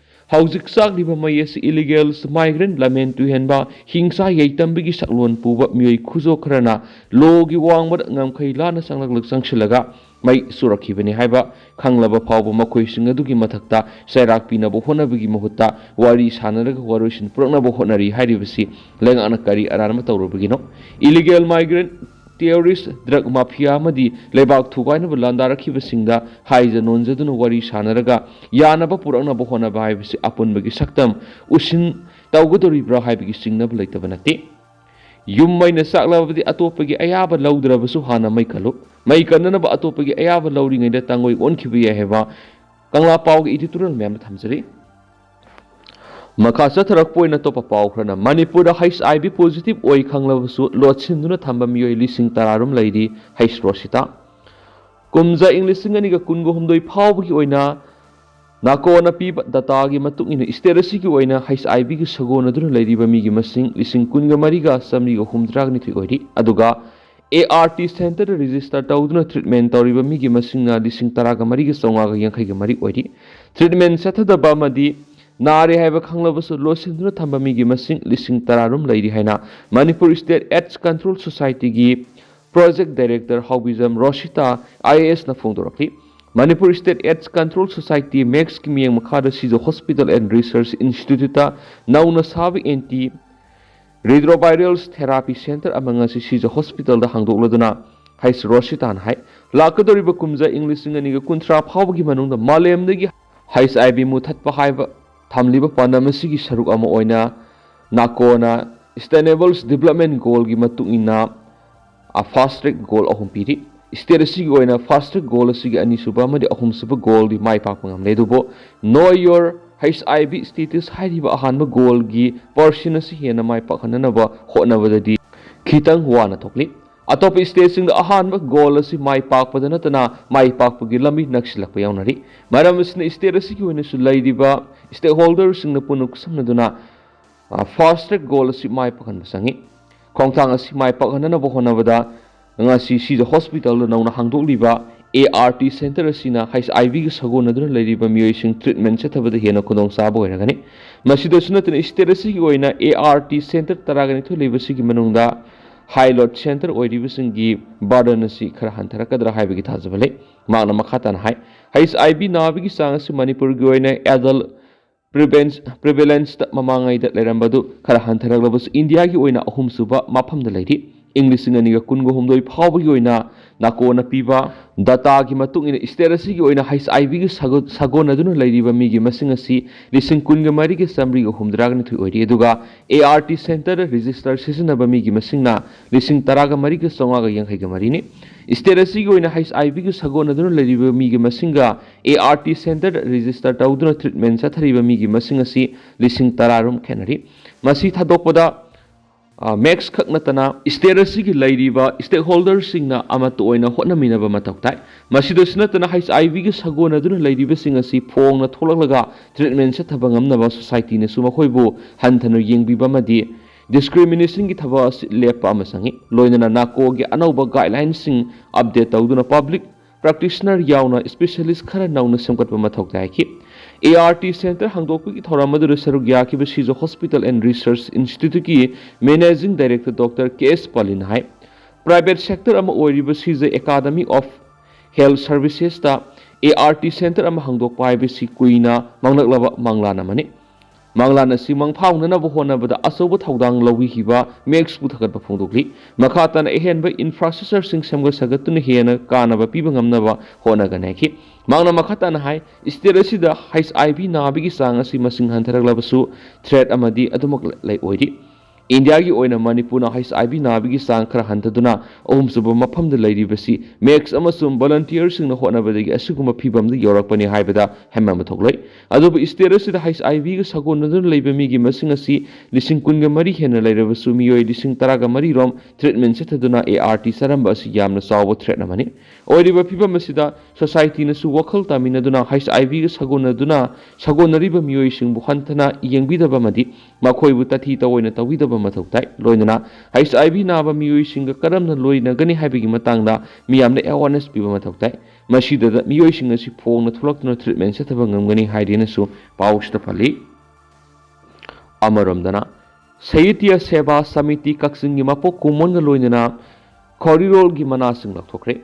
ꯍꯧꯖꯤꯛ ꯆꯥꯛꯂꯤꯕ ꯃꯩ ꯑꯁꯤ ꯏꯂꯤꯒꯦꯜ ꯃꯥꯏꯒ꯭ꯔꯦꯟ, ꯂꯝꯍꯦꯟ ꯇꯨꯍꯦꯟꯕ, ꯍꯤꯡꯁꯥ ꯌꯩꯇꯝꯕꯒꯤ ꯁꯛꯂꯣꯟ ꯄꯨꯕ ꯃꯤꯑꯣꯏ ꯈꯨꯖꯣ ꯈꯔꯅ ꯂꯣꯒꯤ ꯋꯥꯡꯃꯗ ꯉꯝꯈꯩ ꯂꯥꯟꯅ ꯆꯪꯂꯛꯂꯛ ꯆꯪꯁꯤꯜꯂꯒ ꯃꯩ ꯆꯨꯔꯛꯈꯤꯕꯅꯤ ꯍꯥꯏꯕ ꯈꯪꯂꯕ ꯐꯥꯎꯕ ꯃꯈꯣꯏꯁꯤꯡ ꯑꯗꯨꯒꯤ ꯃꯊꯛꯇ ꯆꯩꯔꯥꯛ ꯄꯤꯅꯕ ꯍꯣꯠꯅꯕꯒꯤ ꯃꯍꯨꯠꯇ ꯋꯥꯔꯤ ꯁꯥꯟꯅꯔꯒ ꯋꯥꯔꯣꯏꯁꯤꯟ ꯄꯨꯔꯛꯅꯕ ꯍꯣꯠꯅꯔꯤ ꯍꯥꯏꯔꯤꯕꯁꯤ ꯂꯩꯉꯥꯛꯅ ꯀꯔꯤ ꯑꯔꯥꯟꯕ ꯇꯧꯔꯨꯕꯒꯤꯅꯣ? ꯏꯂꯤꯒꯦꯜ ꯃꯥꯏꯒ꯭ꯔꯦꯟ, ꯇꯦꯔꯣꯔꯤꯁ, ꯗ꯭ꯔꯒ ꯃꯥꯐꯤꯌꯥ ꯑꯃꯗꯤ ꯂꯩꯕꯥꯛ ꯊꯨꯒꯥꯏꯅꯕ ꯂꯥꯟꯗꯥꯔꯛꯈꯤꯕꯁꯤꯡꯗ ꯍꯥꯏꯖ ꯅꯣꯟꯖꯗꯨꯅ ꯋꯥꯔꯤ ꯁꯥꯟꯅꯔꯒ ꯌꯥꯅꯕ ꯄꯨꯔꯛꯅꯕ ꯍꯣꯠꯅꯕ ꯍꯥꯏꯕꯁꯤ ꯑꯄꯨꯟꯕꯒꯤ ꯁꯛꯇꯝ ꯎꯁꯤꯟ ꯇꯧꯒꯗꯧꯔꯤꯕ꯭ꯔꯥ ꯍꯥꯏꯕꯒꯤ ꯆꯤꯡꯅꯕ ꯂꯩꯇꯕ ꯅꯠꯇꯦ꯫ ꯌꯨꯝ ꯃꯩꯅ ꯆꯥꯛꯂꯕꯗꯤ ꯑꯇꯣꯞꯄꯒꯤ ꯑꯌꯥꯕ ꯂꯧꯗ꯭ꯔꯕꯁꯨ ꯍꯥꯟꯅ ꯃꯩ ꯀꯜꯂꯨ꯫ ꯃꯩ ꯀꯟꯅꯅꯕ ꯑꯇꯣꯞꯄꯒꯤ ꯑꯌꯥꯕ ꯂꯧꯔꯤꯉꯩꯗ ꯇꯥꯡꯒꯣꯏ ꯑꯣꯟꯈꯤꯕ ꯌꯥꯏ ꯍꯥꯏꯕ ꯀꯪꯂꯥ ꯄꯥꯎꯒꯤ editorial ꯃꯌꯥꯝ ꯊꯝꯖꯔꯤ꯫ ꯃꯈꯥ ꯆꯠꯊꯔꯛꯄ ꯑꯣꯏꯅ ꯑꯇꯣꯞꯄ ꯄꯥꯎ ꯈꯔꯅ, ꯃꯅꯤꯄꯨꯔꯗ H I V positive ꯑꯣꯏ ꯈꯪꯂꯕꯁꯨ ꯂꯣꯠꯁꯤꯟꯗꯨꯅ ꯊꯝꯕ ꯃꯤꯑꯣꯏ ꯂꯤꯁꯤꯡ ꯇꯔꯥꯔꯣꯝ ꯂꯩꯔꯤ꯫ ꯍꯩꯁ ꯔꯣꯁꯤꯇꯥ꯫ ꯀꯨꯝꯖꯥ ꯏꯪ ꯂꯤꯁꯤꯡ ꯑꯅꯤꯒ ꯀꯨꯟꯒ ꯍꯨꯝꯗꯣꯏ ꯐꯥꯎꯕꯒꯤ ꯑꯣꯏꯅ ꯅꯥꯀꯣꯅ ꯄꯤꯕ dataꯒꯤ ꯃꯇꯨꯡ ꯏꯟꯅ state ꯑꯁꯤꯒꯤ ꯑꯣꯏꯅ H I Vꯒꯤ ꯁꯒꯣꯟꯅꯗꯨꯅ ꯂꯩꯔꯤꯕ ꯃꯤꯒꯤ ꯃꯁꯤꯡ ꯂꯤꯁꯤꯡ ꯀꯨꯟꯒ ꯃꯔꯤꯒ ꯆꯥꯃꯔꯤꯒ ꯍꯨꯝꯐꯨꯇꯔꯥꯒ ꯅꯤꯊꯣꯏ ꯑꯣꯏꯔꯤ꯫ ꯑꯗꯨꯒ A R T centreꯗ register ꯇꯧꯗꯨꯅ treatment ꯇꯧꯔꯤꯕ ꯃꯤꯒꯤ ꯃꯁꯤꯡꯅ ꯂꯤꯁꯤꯡ ꯇꯔꯥꯒ ꯃꯔꯤꯒ ꯆꯥꯃꯉꯥꯒ ꯌꯥꯡꯈꯩꯒ ꯃꯔꯤ ꯑꯣꯏꯔꯤ꯫ Treatment ꯆꯠꯊꯗꯕ ꯑꯃꯗꯤ ꯅꯥꯔꯦ ꯍꯥꯏꯕ ꯈꯪꯂꯕꯁꯨ ꯂꯣꯠꯁꯤꯟꯗꯨꯅ ꯊꯝꯕ ꯃꯤꯒꯤ ꯃꯁꯤꯡ ꯂꯤꯁꯤꯡ ꯇꯔꯥꯔꯣꯝ ꯂꯩꯔꯤ ꯍꯥꯏꯅ Manipur State AIDS Control Societyꯒꯤ Project Director ꯍꯥꯎꯕꯤꯖꯝ ꯔꯣꯁꯤꯇꯥ I A Sꯅ ꯐꯣꯡꯗꯣꯔꯛꯂꯤ꯫ Manipur State AIDS Control Society, ꯃꯦꯛꯁꯀꯤ ꯃꯤꯠꯌꯦꯡ ꯃꯈꯥꯗ ꯁꯤꯖ Hospital and Research Instituteꯇ ꯅꯧꯅ ꯁꯥꯕ anti retrovirals therapy centre ꯑꯃ ꯉꯁꯤ ꯁꯤꯖ Hospitalꯗ ꯍꯥꯡꯗꯣꯛꯂꯗꯨꯅ ꯍꯩꯁ ꯔꯣꯁꯤꯇꯥꯅ ꯍꯥꯏ, ꯂꯥꯛꯀꯗꯧꯔꯤꯕ ꯀꯨꯝꯖꯥ ꯏꯪ ꯂꯤꯁꯤꯡ ꯑꯅꯤꯒ ꯀꯨꯟꯊ꯭ꯔꯥ ꯐꯥꯎꯕꯒꯤ ꯃꯅꯨꯡꯗ ꯃꯥꯂꯦꯝꯗꯒꯤ H I V ꯃꯨꯊꯠꯄ ꯍꯥꯏꯕ ꯊꯝꯂꯤꯕ ꯄꯥꯟꯗꯝ ꯑꯁꯤꯒꯤ ꯁꯔꯨꯛ ꯑꯃ ꯑꯣꯏꯅ ꯅꯥꯀꯣꯅ Sustainable Development Goalꯒꯤ ꯃꯇꯨꯡ ꯏꯟꯅ, ꯑ, fast track goal ꯑꯍꯨꯝ ꯄꯤꯔꯤ꯫ State ꯑꯁꯤꯒꯤ ꯑꯣꯏꯅ fast track goal ꯑꯁꯤꯒꯤ ꯑꯅꯤꯁꯨꯕ ꯑꯃꯗꯤ ꯑꯍꯨꯝꯁꯨꯕ goalꯗꯤ ꯃꯥꯏ ꯄꯥꯛꯄ ꯉꯝꯂꯦ, ꯑꯗꯨꯕꯨ Know Your H I V Status ꯍꯥꯏꯔꯤꯕ ꯑꯍꯥꯟꯕ goalꯒꯤ portion ꯑꯁꯤ ꯍꯦꯟꯅ ꯃꯥꯏ ꯄꯥꯛꯍꯟꯅꯅꯕ ꯍꯣꯠꯅꯕꯗꯗꯤ ꯈꯤꯇꯪ ꯋꯥꯅ ꯊꯣꯛꯂꯤ꯫ ꯑꯇꯣꯞꯄ stateꯁꯤꯡꯗ ꯑꯍꯥꯟꯕ goal ꯑꯁꯤ ꯃꯥꯏ ꯄꯥꯛꯄꯗ ꯅꯠꯇꯅ ꯃꯥꯏ ꯄꯥꯛꯄꯒꯤ ꯂꯝꯕꯤ ꯅꯛꯁꯤꯜꯂꯛꯄ ꯌꯥꯎꯅꯔꯤ꯫ ꯃꯔꯝ ꯑꯁꯤꯅ state ꯑꯁꯤꯒꯤ ꯑꯣꯏꯅꯁꯨ ꯂꯩꯔꯤꯕ stakeholderꯁꯤꯡꯅ ꯄꯨꯟꯅ ꯈꯨꯠꯁꯝꯅꯗꯨꯅ, ꯑ, fast track goal ꯑꯁꯤ ꯃꯥꯏ ꯄꯥꯛꯍꯟꯕ ꯆꯪꯏ꯫ ꯈꯣꯡꯊꯥꯡ ꯑꯁꯤ ꯃꯥꯏ ꯄꯥꯛꯍꯟꯅꯅꯕ ꯍꯣꯠꯅꯕꯗ ꯉꯁꯤ ꯁꯤꯖ Hospitalꯗ ꯅꯧꯅ ꯍꯥꯡꯗꯣꯛꯂꯤꯕ ART center ꯑꯁꯤꯅ HIV ꯒ ꯁꯥꯒꯣꯟꯅꯗꯨꯅ ꯂꯩꯔꯤꯕ ꯃꯤꯑꯣꯏꯁꯤꯡ treatment ꯆꯠꯊꯕꯗ ꯍꯦꯟꯅ ꯈꯨꯗꯣꯡꯆꯥꯕ ꯑꯣꯏꯔꯒꯅꯤ꯫ ꯃꯁꯤꯗꯁꯨ ꯅꯠꯇꯅ state ꯑꯁꯤꯒꯤ ꯑꯣꯏꯅ ART center ꯇꯔꯥꯒ ꯅꯤꯊꯣꯏ ꯂꯩꯕꯁꯤꯒꯤ ꯃꯅꯨꯡꯗ high load center ꯑꯣꯏꯔꯤꯕꯁꯤꯡꯒꯤ burden ꯑꯁꯤ ꯈꯔ ꯍꯟꯊꯔꯛꯀꯗ꯭ꯔꯥ ꯍꯥꯏꯕꯒꯤ ꯊꯥꯖꯕ ꯂꯩ꯫ ꯃꯍꯥꯛꯅ ꯃꯈꯥ ꯇꯥꯅ ꯍꯥꯏ, HIV ꯅꯥꯕꯒꯤ ꯆꯥꯡ ꯑꯁꯤ ꯃꯅꯤꯄꯨꯔꯒꯤ ꯑꯣꯏꯅ adult prevalence prevalence ꯇ ꯃꯃꯥꯡꯉꯩꯗ ꯂꯩꯔꯝꯕꯗꯨ ꯈꯔ ꯍꯟꯊꯔꯛꯂꯕꯁꯨ ꯏꯟꯗꯤꯌꯥꯒꯤ ꯑꯣꯏꯅ ꯑꯍꯨꯝꯁꯨꯕ ꯃꯐꯝꯗ ꯂꯩꯔꯤ꯫ ꯏꯪ ꯂꯤꯁꯤꯡ ꯑꯅꯤꯒ ꯀꯨꯟꯒ ꯍꯨꯝꯗꯣꯏ ꯐꯥꯎꯕꯒꯤ ꯑꯣꯏꯅ ꯅꯥꯀꯣꯅ ꯄꯤꯕ data ꯒꯤ ꯃꯇꯨꯡ ꯏꯟꯅ state ꯑꯁꯤꯒꯤ ꯑꯣꯏꯅ HIV ꯒ ꯁꯥꯒꯣ- ꯁꯥꯒꯣꯟꯅꯗꯨꯅ ꯂꯩꯔꯤꯕ ꯃꯤꯒꯤ ꯃꯁꯤꯡ ꯑꯁꯤ ꯂꯤꯁꯤꯡ ꯀꯨꯟꯒ ꯃꯔꯤꯒ ꯆꯥꯃꯔꯤꯒ ꯍꯨꯝꯗ꯭ꯔꯥꯒ ꯅꯤꯊꯣꯏ ꯑꯣꯏꯔꯤ꯫ ꯑꯗꯨꯒ ART center register ꯁꯤꯖꯤꯟꯅꯕ ꯃꯤꯒꯤ ꯃꯁꯤꯡꯅ ꯂꯤꯁꯤꯡ ꯇꯔꯥꯒ ꯃꯔꯤꯒ ꯆꯥꯃꯉꯥꯒ ꯌꯥꯡꯈꯩꯒ ꯃꯔꯤꯅꯤ꯫ State ꯑꯁꯤꯒꯤ ꯑꯣꯏꯅ HIV ꯒ ꯁꯥꯒꯣꯟꯅꯗꯨꯅ ꯂꯩꯔꯤꯕ ꯃꯤꯒꯤ ꯃꯁꯤꯡꯒ ART center register ꯇꯧꯗꯨꯅ treatment ꯆꯠꯊꯔꯤꯕ ꯃꯤꯒꯤ ꯃꯁꯤꯡ ꯑꯁꯤ ꯂꯤꯁꯤꯡ ꯇꯔꯥꯔꯣꯝ ꯈꯦꯠꯅꯔꯤ꯫ ꯃꯁꯤ ꯊꯥꯗꯣꯛꯄꯗ, ꯑ, ꯃꯦꯛꯁ ꯈꯛ ꯅꯠꯇꯅ state ꯑꯁꯤꯒꯤ ꯂꯩꯔꯤꯕ stakeholder ꯁꯤꯡꯅ ꯑꯃꯠꯇ ꯑꯣꯏꯅ ꯍꯣꯠꯅꯃꯤꯟꯅꯕ ꯃꯊꯧ ꯇꯥꯏ꯫ ꯃꯁꯤꯗꯁꯨ ꯅꯠꯇꯅ HIV ꯒ ꯁꯥꯒꯣꯟꯅꯗꯨꯅ ꯂꯩꯔꯤꯕꯁꯤꯡ ꯑꯁꯤ ꯐꯣꯡꯅ ꯊꯣꯛꯂꯛꯂꯒ treatment ꯆꯠꯊꯕ ꯉꯝꯅꯕ society ꯅꯁꯨ ꯃꯈꯣꯏꯕꯨ ꯍꯟꯊꯅ ꯌꯦꯡꯕꯤꯕ ꯑꯃꯗꯤ discrimination ꯒꯤ ꯊꯕꯛ ꯑꯁꯤ ꯂꯦꯞꯄ ꯑꯃ ꯆꯪꯏ꯫ ꯂꯣꯏꯅꯅ ꯅꯥꯀꯣꯒꯤ ꯑꯅꯧꯕ guideline ꯁꯤꯡ update ꯇꯧꯗꯨꯅ public practitioner ꯌꯥꯎꯅ specialist ꯈꯔ ꯅꯧꯅ ꯁꯦꯝꯒꯠꯄ ꯃꯊꯧ ꯇꯥꯏ ꯍꯥꯏꯈꯤ꯫ ART center ꯍꯥꯡꯗꯣꯛꯄꯒꯤ ꯊꯧꯔꯝ ꯑꯗꯨꯗ ꯁꯔꯨꯛ ꯌꯥꯈꯤꯕ ꯁꯤꯖ Hospital and Research Institute ꯀꯤ managing director Doctor K S ꯄꯥꯂꯤꯅ ꯍꯥꯏ, private sector ꯑꯃ ꯑꯣꯏꯔꯤꯕ ꯁꯤꯖ Academy of Health Services ꯇ ART center ꯑꯃ ꯍꯥꯡꯗꯣꯛꯄ ꯍꯥꯏꯕꯁꯤ ꯀꯨꯏꯅ ꯃꯥꯡꯂꯛꯂꯕ ꯃꯪꯂꯥꯟ ꯑꯃꯅꯤ꯫ ꯃꯪꯂꯥꯟ ꯑꯁꯤ ꯃꯪꯐꯥꯎꯅꯅꯕ ꯍꯣꯠꯅꯕꯗ ꯑꯆꯧꯕ ꯊꯧꯗꯥꯡ ꯂꯧꯕꯤꯈꯤꯕ ꯃꯦꯛꯁꯄꯨ ꯊꯥꯒꯠꯄ ꯐꯣꯡꯗꯣꯛꯂꯤ꯫ ꯃꯈꯥ ꯇꯥꯅ ꯑꯍꯦꯟꯕ infrastructure ꯁꯤꯡ ꯁꯦꯝꯒꯠ ꯁꯥꯒꯠꯇꯨꯅ ꯍꯦꯟꯅ ꯀꯥꯟꯅꯕ ꯄꯤꯕ ꯉꯝꯅꯕ ꯍꯣꯠꯅꯒꯅꯤ ꯍꯥꯏꯈꯤ꯫ ꯃꯍꯥꯛꯅ ꯃꯈꯥ ꯇꯥꯅ ꯍꯥꯏ, state ꯑꯁꯤꯗ HIV ꯅꯥꯕꯒꯤ ꯆꯥꯡ ꯑꯁꯤ ꯃꯁꯤꯡ ꯍꯟꯊꯔꯛꯂꯕꯁꯨ threat ꯑꯃꯗꯤ ꯑꯗꯨꯃꯛ ꯂꯩ ꯑꯣꯏꯔꯤ꯫ ꯏꯟꯗꯤꯌꯥꯒꯤ ꯑꯣꯏꯅ ꯃꯅꯤꯄꯨꯔꯅ HIV ꯅꯥꯕꯒꯤ ꯆꯥꯡ ꯈꯔ ꯍꯟꯊꯗꯨꯅ ꯑꯍꯨꯝꯁꯨꯕ ꯃꯐꯝꯗ ꯂꯩꯔꯤꯕꯁꯤ ꯃꯦꯛꯁ ꯑꯃꯁꯨꯡ volunteer ꯁꯤꯡꯅ ꯍꯣꯠꯅꯕꯗꯒꯤ ꯑꯁꯤꯒꯨꯝꯕ ꯐꯤꯚꯝꯗ ꯌꯧꯔꯛꯄꯅꯤ ꯍꯥꯏꯕꯗ ꯍꯦꯃꯟꯕ ꯊꯣꯛꯂꯣꯏ꯫ ꯑꯗꯨꯕꯨ state ꯑꯁꯤꯗ HIV ꯒ ꯁꯥꯒꯣꯟꯅꯗꯨꯅ ꯂꯩꯕ ꯃꯤꯒꯤ ꯃꯁꯤꯡ ꯑꯁꯤ ꯂꯤꯁꯤꯡ ꯀꯨꯟꯒ ꯃꯔꯤ ꯍꯦꯟꯅ ꯂꯩꯔꯕꯁꯨ ꯃꯤꯑꯣꯏ ꯂꯤꯁꯤꯡ ꯇꯔꯥꯒ ꯃꯔꯤ ꯔꯣꯝ treatment ꯆꯠꯊꯗꯨꯅ ART ꯆꯥꯔꯝꯕ ꯑꯁꯤ ꯌꯥꯝꯅ ꯆꯥꯎꯕ threat ꯑꯃꯅꯤ꯫ ꯑꯣꯏꯔꯤꯕ ꯐꯤꯚꯝ ꯑꯁꯤꯗ society ꯅꯁꯨ ꯋꯥꯈꯜ ꯇꯥꯃꯤꯟꯅꯗꯨꯅ HIV ꯒ ꯁꯥꯒꯣꯟꯅꯗꯨꯅ ꯁꯥꯒꯣꯟꯅꯔꯤꯕ ꯃꯤꯑꯣꯏꯁꯤꯡꯕꯨ ꯍꯟꯊꯅ ꯌꯦꯡꯕꯤꯗꯕ ꯑꯃꯗꯤ ꯃꯈꯣꯏꯕꯨ ꯇꯊꯤ ꯇꯑꯣꯏꯅ ꯇꯧꯕꯤꯗꯕ ꯃꯊꯧ ꯇꯥꯏ꯫ ꯂꯣꯏꯅꯅ ꯍꯩꯆ ꯑꯥꯏ ꯚꯤ ꯅꯥꯕ ꯃꯤꯑꯣꯏꯁꯤꯡꯒ ꯀꯔꯝꯅ ꯂꯣꯏꯅꯒꯅꯤ ꯍꯥꯏꯕꯒꯤ ꯃꯇꯥꯡꯗ ꯃꯤꯌꯥꯝꯅ ꯑꯦꯋꯥꯔꯅꯦꯁ ꯄꯤꯕ ꯃꯊꯧ ꯇꯥꯏ꯫ ꯃꯁꯤꯗ ꯃꯤꯑꯣꯏꯁꯤꯡ ꯑꯁꯤ ꯐꯣꯡꯅ ꯊꯣꯛꯂꯛꯇꯨꯅ ꯇ꯭ꯔꯤꯠꯃꯦꯟ ꯆꯠꯊꯕ ꯉꯝꯒꯅꯤ ꯍꯥꯏꯗꯨꯅꯁꯨ ꯄꯥꯎꯁꯤꯗ ꯄꯜꯂꯤ꯫ ꯑꯃꯔꯣꯝꯗꯅ ꯁꯥꯍꯤꯇ꯭ꯌ ꯁꯦꯕꯥ ꯁꯃꯤꯇꯤ ꯀꯛꯆꯤꯡꯒꯤ ꯃꯄꯣꯛ ꯀꯨꯝꯑꯣꯟꯒ ꯂꯣꯏꯅꯅ ꯈꯣꯔꯤꯔꯣꯜꯒꯤ ꯃꯅꯥꯁꯤꯡ ꯂꯧꯊꯣꯛꯈ꯭ꯔꯦ꯫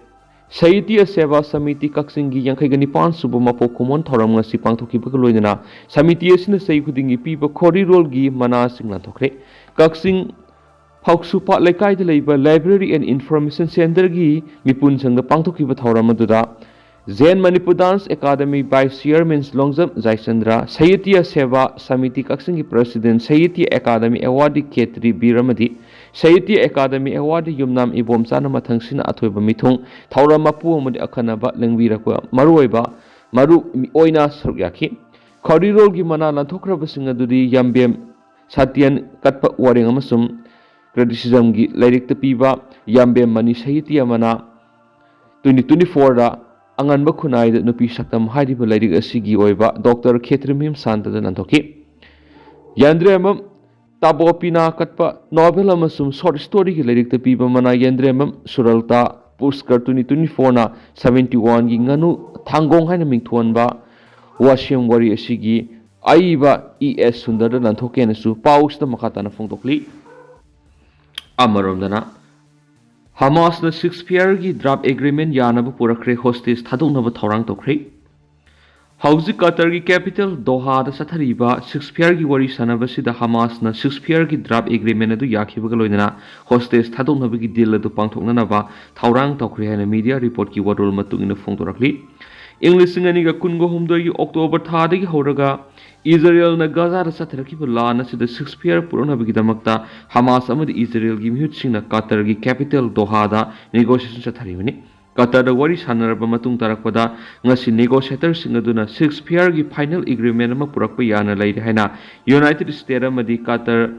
ꯁꯥꯍꯤꯇ꯭ꯌ ꯁꯦꯕꯥ ꯁꯃꯤꯇꯤ ꯀꯛꯆꯤꯡꯒꯤ ꯌꯥꯡꯈꯩꯒ ꯅꯤꯄꯥꯟ ꯁꯨꯕ ꯃꯄꯣꯛ ꯀꯨꯝꯑꯣꯟ ꯊꯧꯔꯝ ꯉꯁꯤ ꯄꯥꯡꯊꯣꯛꯈꯤꯕꯒ ꯂꯣꯏꯅꯅ ꯁꯃꯤꯇꯤ ꯑꯁꯤꯅ ꯆꯍꯤ ꯈꯨꯗꯤꯡꯒꯤ ꯄꯤꯕ ꯈꯣꯔꯤꯔꯣꯜꯒꯤ ꯃꯅꯥꯁꯤꯡ ꯂꯧꯊꯣꯛꯈ꯭ꯔꯦ꯫ ꯀꯛꯆꯤꯡ ꯐꯧꯁꯨꯄꯥꯠ ꯂꯩꯀꯥꯏꯗ ꯂꯩꯕ Library and Information Centreꯒꯤ ꯃꯤꯄꯨꯟ ꯁꯪꯗ ꯄꯥꯡꯊꯣꯛꯈꯤꯕ ꯊꯧꯔꯝ ꯑꯗꯨꯗ Zen Manipur Dance Academy by Chairman Longjam ꯖꯥꯏꯆꯟꯗ꯭ꯔ, ꯁꯥꯍꯤꯇ꯭ꯌ ꯁꯦꯕꯥ ꯁꯃꯤꯇꯤ ꯀꯛꯆꯤꯡꯒꯤ President, ꯁꯥꯍꯤꯇ꯭ꯌ ꯑꯦꯀꯥꯗꯃꯤ ꯑꯦꯋꯥꯔꯗꯤ ꯈꯦꯇ꯭ꯔꯤ ꯕꯤꯔ ꯑꯃꯗꯤ ꯁꯥꯍꯤꯇ꯭ꯌ ꯑꯦꯀꯥꯗꯃꯤ ꯑꯦꯋꯥꯔꯗꯤ ꯌꯨꯝꯅꯥꯝ ꯏꯕꯣꯝꯆꯥꯅ ꯃꯊꯪꯁꯤꯅ ꯑꯊꯣꯏꯕ ꯃꯤꯊꯨꯡ, ꯊꯧꯔꯝ ꯃꯄꯨ ꯑꯃꯗꯤ ꯑꯈꯟꯅꯕ ꯂꯦꯡꯕꯤꯔꯛꯄ ꯃꯔꯨꯑꯣꯏꯕ ꯃꯔꯨ ꯑꯣꯏꯅ ꯁꯔꯨꯛ ꯌꯥꯈꯤ꯫ ꯈꯣꯔꯤꯔꯣꯜꯒꯤ ꯃꯅꯥ ꯂꯥꯟꯊꯣꯛꯈ꯭ꯔꯕꯁꯤꯡ ꯑꯗꯨꯗꯤ ꯌꯥꯝꯕꯦꯝ ꯁꯥꯇꯤꯌꯟ ꯀꯠꯄ ꯋꯥꯔꯦꯡ ꯑꯃꯁꯨꯡ ꯀ꯭ꯔꯤꯇꯤꯁꯤꯖꯝꯒꯤ ꯂꯥꯏꯔꯤꯛꯇ ꯄꯤꯕ ꯌꯥꯝꯕꯦꯝ ꯃꯅꯤ ꯁꯥꯍꯤꯇ꯭ꯌ ꯃꯅꯥ ꯇ꯭ꯋꯦꯟꯇꯤ ꯇ꯭ꯋꯦꯟꯇꯤ ꯐꯣꯔꯗ ꯑꯉꯟꯕ ꯈꯨꯟꯅꯥꯏꯗ ꯅꯨꯄꯤ ꯁꯛꯇꯝ ꯍꯥꯏꯔꯤꯕ ꯂꯥꯏꯔꯤꯛ ꯑꯁꯤꯒꯤ ꯑꯣꯏꯕ ꯗꯣꯛꯇꯔ ꯈꯦꯇ꯭ꯔꯤꯃꯌꯨꯝ ꯁꯥꯟꯇꯗ ꯂꯥꯟꯊꯣꯛꯈꯤ꯫ ꯌꯥꯟꯗ꯭ꯔꯦꯝꯕꯝ ꯇꯥꯕꯣꯄꯤꯅꯥ ꯀꯠꯄ ꯅꯣꯚꯦꯜ ꯑꯃꯁꯨꯡ ꯁꯣꯔꯠ ꯁ꯭ꯇꯣꯔꯤꯒꯤ ꯂꯥꯏꯔꯤꯛꯇ ꯄꯤꯕ ꯃꯅꯥ ꯌꯥꯟꯗ꯭ꯔꯦꯝꯕꯝ ꯁꯨꯔꯜꯇꯥ ꯄꯨꯁꯀꯔ ꯇ꯭ꯋꯦꯟꯇꯤ ꯇ꯭ꯋꯦꯟꯇꯤ ꯐꯣꯔꯅ ꯁꯚꯦꯟꯇꯤ ꯋꯥꯟꯒꯤ ꯉꯥꯅꯨ ꯊꯥꯡꯒꯣꯡ ꯍꯥꯏꯅ ꯃꯤꯡꯊꯣꯟꯕ ꯋꯥꯁꯦꯝ ꯋꯥꯔꯤ ꯑꯁꯤꯒꯤ ꯑꯏꯕ ꯏ ꯑꯦꯁ ꯁꯨꯟꯗꯔꯗ ꯂꯥꯟꯊꯣꯛꯀꯦꯅꯁꯨ ꯄꯥꯎꯁꯤꯗ ꯃꯈꯥ ꯇꯥꯅ ꯐꯣꯡꯗꯣꯛꯂꯤ꯫ ꯑꯃꯔꯣꯝꯗꯅ ꯍꯃꯥꯁꯅ ꯁꯤꯁꯐꯌꯔꯒꯤ ꯗ꯭ꯔꯥꯐ ꯑꯦꯒ꯭ꯔꯤꯃꯦꯟ ꯌꯥꯅꯕ ꯄꯨꯔꯛꯈ꯭ꯔꯦ, ꯍꯣꯁꯇꯦꯖ ꯊꯥꯗꯣꯛꯅꯕ ꯊꯧꯔꯥꯡ ꯇꯧꯈ꯭ꯔꯦ꯫ ꯍꯧꯖꯤꯛ ꯀꯇꯔꯒꯤ ꯀꯦꯄꯤꯇꯦꯜ ꯗꯣꯍꯥꯗ ꯆꯠꯊꯔꯤꯕ ꯁꯤꯁꯐꯌꯔꯒꯤ ꯋꯥꯔꯤ ꯁꯥꯟꯅꯕꯁꯤꯗ ꯍꯃꯥꯁꯅ ꯁꯤꯁꯐꯌꯔꯒꯤ ꯗ꯭ꯔꯥꯐ ꯑꯦꯒ꯭ꯔꯤꯃꯦꯟ ꯑꯗꯨ ꯌꯥꯈꯤꯕꯒ ꯂꯣꯏꯅꯅ ꯍꯣꯁꯇꯦꯖ ꯊꯥꯗꯣꯛꯅꯕꯒꯤ ꯗꯤꯜ ꯑꯗꯨ ꯄꯥꯡꯊꯣꯛꯅꯅꯕ ꯊꯧꯔꯥꯡ ꯇꯧꯈ꯭ꯔꯦ ꯍꯥꯏꯅ ꯃꯤꯗꯤꯌꯥ ꯔꯤꯄꯣꯔꯠꯀꯤ ꯋꯥꯔꯣꯜ ꯃꯇꯨꯡ ꯏꯟꯅ ꯐꯣꯡꯗꯣꯔꯛꯂꯤ꯫ ꯏꯪ ꯂꯤꯁꯤꯡ ꯑꯅꯤꯒ ꯀꯨꯟꯒ ꯍꯨꯝꯗꯣꯏꯒꯤ ꯑꯣꯛꯇꯣꯕꯔ ꯊꯥꯗꯒꯤ ꯍꯧꯔꯒ ꯏꯖꯔꯦꯜꯅ ꯒꯥꯖꯥꯗ ꯆꯠꯊꯔꯛꯈꯤꯕ ꯂꯥꯟ ꯑꯁꯤꯗ ꯁꯤꯁꯐꯌꯔ ꯄꯨꯔꯛꯅꯕꯒꯤꯗꯃꯛꯇ ꯍꯃꯥꯁ ꯑꯃꯗꯤ ꯏꯖꯔꯦꯜꯒꯤ ꯃꯤꯍꯨꯠꯁꯤꯡꯅ ꯀꯇꯔꯒꯤ ꯀꯦꯄꯤꯇꯦꯜ ꯗꯣꯍꯥꯗ ꯅꯦꯒꯣꯁꯤꯌꯦꯁꯟ ꯆꯠꯊꯔꯤꯕꯅꯤ꯫ ꯀꯇꯔꯗ ꯋꯥꯔꯤ ꯁꯥꯟꯅꯔꯕ ꯃꯇꯨꯡ ꯇꯥꯔꯛꯄꯗ ꯉꯁꯤ ꯅꯦꯒꯣꯁꯤꯌꯦꯇꯔꯁꯤꯡ ꯑꯗꯨꯅ ꯁꯤꯁꯐꯌꯔꯒꯤ ꯐꯥꯏꯅꯦꯜ ꯑꯦꯒ꯭ꯔꯤꯃꯦꯟ ꯑꯃ ꯄꯨꯔꯛꯄ ꯌꯥꯅ ꯂꯩꯔꯦ ꯍꯥꯏꯅ ꯌꯨꯅꯥꯏꯇꯦꯗ ꯁ꯭ꯇꯦꯠ ꯑꯃꯗꯤ ꯀꯇꯔ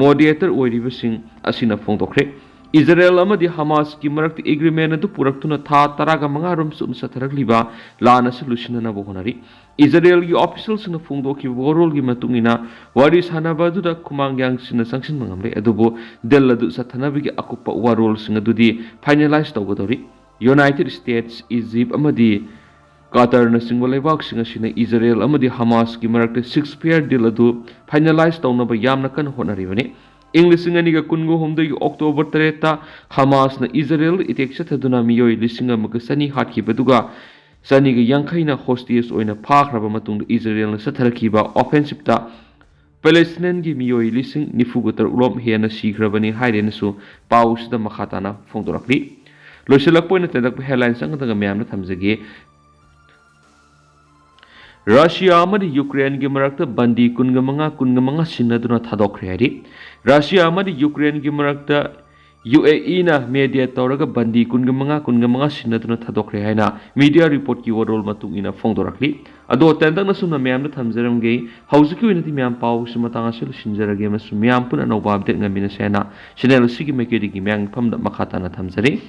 ꯃꯣꯗꯤꯌꯦꯇꯔ ꯑꯣꯏꯔꯤꯕꯁꯤꯡ ꯑꯁꯤꯅ ꯐꯣꯡꯗꯣꯛꯈ꯭ꯔꯦ꯫ ꯏꯖꯔꯦꯜ ꯑꯃꯗꯤ ꯍꯃꯥꯁꯀꯤ ꯃꯔꯛꯇ ꯑꯦꯒ꯭ꯔꯤꯃꯦꯟ ꯑꯗꯨ ꯄꯨꯔꯛꯇꯨꯅ ꯊꯥ ꯇꯔꯥꯒ ꯃꯉꯥ ꯔꯣꯝ ꯆꯨꯞꯅ ꯆꯠꯊꯔꯛꯂꯤꯕ ꯂꯥꯟ ꯑꯁꯤ ꯂꯣꯏꯁꯤꯟꯅꯅꯕ ꯍꯣꯠꯅꯔꯤ꯫ ꯏꯖꯔꯦꯜꯒꯤ ꯑꯣꯐꯤꯁꯤꯌꯦꯜꯁꯤꯡꯅ ꯐꯣꯡꯗꯣꯛꯈꯤꯕ ꯋꯥꯔꯣꯜꯒꯤ ꯃꯇꯨꯡ ꯏꯟꯅ, ꯋꯥꯔꯤ ꯁꯥꯟꯅꯕ ꯑꯗꯨꯗ ꯈꯨꯃꯥꯡ ꯌꯥꯡꯁꯤꯟꯅ ꯆꯪꯁꯤꯟꯕ ꯉꯝꯂꯦ, ꯑꯗꯨꯕꯨ ꯗꯤꯜ ꯑꯗꯨ ꯆꯠꯊꯅꯕꯒꯤ ꯑꯀꯨꯞꯄ ꯋꯥꯔꯣꯜꯁꯤꯡ ꯑꯗꯨꯗꯤ ꯐꯥꯏꯅꯦꯂꯥꯏꯖ ꯇꯧꯒꯗꯧꯔꯤ꯫ ꯌꯨꯅꯥꯏꯇꯦꯗ ꯁ꯭ꯇꯦꯠꯁ, ꯏꯖꯤꯞ ꯑꯃꯗꯤ ꯀꯇꯔꯅꯆꯤꯡꯕ ꯂꯩꯕꯥꯛꯁꯤꯡ ꯑꯁꯤꯅ ꯏꯖꯔꯦꯜ ꯑꯃꯗꯤ ꯍꯃꯥꯁꯀꯤ ꯃꯔꯛꯇ ꯁꯤꯖꯐꯌꯥꯔ ꯗꯤꯜ ꯑꯗꯨ ꯐꯥꯏꯅꯦꯂꯥꯏꯖ ꯇꯧꯅꯕ ꯌꯥꯝꯅ ꯀꯟꯅ ꯍꯣꯠꯅꯔꯤꯕꯅꯤ꯫ ꯏꯪ ꯂꯤꯁꯤꯡ ꯑꯅꯤꯒ ꯀꯨꯟꯒ ꯍꯨꯝꯗꯣꯏꯒꯤ ꯑꯣꯛꯇꯣꯕꯔ ꯇꯔꯦꯠꯇ ꯍꯃꯥꯁꯅ ꯏꯖꯔꯦꯜꯗ ꯑꯦꯇꯦꯛ ꯆꯠꯊꯗꯨꯅ ꯃꯤꯑꯣꯏ ꯂꯤꯁꯤꯡ ꯑꯃꯒ ꯆꯅꯤ ꯍꯥꯠꯈꯤꯕ ꯑꯗꯨꯒ ꯆꯅꯤꯒ ꯌꯥꯡꯈꯩꯅ ꯍꯣꯁꯇꯦꯖ ꯑꯣꯏꯅ ꯐꯥꯈ꯭ꯔꯕ ꯃꯇꯨꯡꯗ ꯏꯖꯔꯦꯜꯅ ꯆꯠꯊꯔꯛꯈꯤꯕ ꯑꯣꯐꯦꯟꯁꯤꯞꯇ ꯄꯦꯂꯦꯁꯇꯤꯅꯤꯌꯟꯒꯤ ꯃꯤꯑꯣꯏ ꯂꯤꯁꯤꯡ ꯅꯤꯐꯨꯒ ꯇꯔꯨꯛ ꯂꯣꯝ ꯍꯦꯟꯅ ꯁꯤꯈ꯭ꯔꯕꯅꯤ ꯍꯥꯏꯔꯦꯅꯁꯨ ꯄꯥꯎꯁꯤꯗ ꯃꯈꯥ ꯇꯥꯅ ꯐꯣꯡꯗꯣꯔꯛꯂꯤ꯫ ꯂꯣꯏꯁꯤꯜꯂꯛꯄ ꯑꯣꯏꯅ ꯇꯦꯟꯇꯛꯄ ꯍꯦꯗꯂꯥꯏꯟꯁ ꯑꯃꯈꯛꯇꯪꯒ ꯃꯌꯥꯝꯗ ꯊꯝꯖꯒꯦ꯫ ꯔꯁꯤꯌꯥ ꯑꯃꯗꯤ ꯌꯨꯀ꯭ꯔꯦꯟꯒꯤ ꯃꯔꯛꯇ ꯕꯟꯗꯤ ꯀꯨꯟꯒ ꯃꯉꯥ, ꯀꯨꯟꯒ ꯃꯉꯥ ꯁꯤꯟꯅꯗꯨꯅ ꯊꯥꯗꯣꯛꯈ꯭ꯔꯦ ꯍꯥꯏꯔꯤ꯫ ꯔꯁꯤꯌꯥ ꯑꯃꯗꯤ ꯌꯨꯀ꯭ꯔꯦꯟꯒꯤ ꯃꯔꯛꯇ ꯌꯨ ꯑꯦ ꯏꯅ ꯃꯦꯗꯤꯌꯦꯠ ꯇꯧꯔꯒ ꯕꯟꯗꯤ ꯀꯨꯟꯒ ꯃꯉꯥ, ꯀꯨꯟꯒ ꯃꯉꯥ ꯁꯤꯟꯅꯗꯨꯅ ꯊꯥꯗꯣꯛꯈ꯭ꯔꯦ ꯍꯥꯏꯅ ꯃꯤꯗꯤꯌꯥ ꯔꯤꯄꯣꯔꯠꯀꯤ ꯋꯥꯔꯣꯜ ꯃꯇꯨꯡ ꯏꯟꯅ ꯐꯣꯡꯗꯣꯔꯛꯂꯤ꯫ ꯑꯗꯣ ꯇꯦꯟꯇꯛꯅ ꯁꯨꯝꯅ ꯃꯌꯥꯝꯗ ꯊꯝꯖꯔꯝꯒꯦ꯫ ꯍꯧꯖꯤꯛꯀꯤ ꯑꯣꯏꯅꯗꯤ ꯃꯌꯥꯝ ꯄꯥꯎꯁꯤ ꯃꯇꯥꯡ ꯑꯁꯤꯗ ꯂꯣꯏꯁꯤꯟꯖꯔꯒꯦ ꯑꯃꯁꯨꯡ ꯃꯌꯥꯝ ꯄꯨꯟꯅ ꯑꯅꯧꯕ ꯑꯞꯗꯦꯠ ꯉꯥꯏꯃꯤꯟꯅꯁꯦ ꯍꯥꯏꯅ ꯆꯦꯅꯦꯜ ꯑꯁꯤꯒꯤ ꯃꯥꯏꯀꯩꯗꯒꯤ ꯃꯌꯥꯝꯒꯤ ꯃꯐꯝꯗ ꯃꯈꯥ ꯇꯥꯅ ꯊꯝꯖꯔꯤ꯫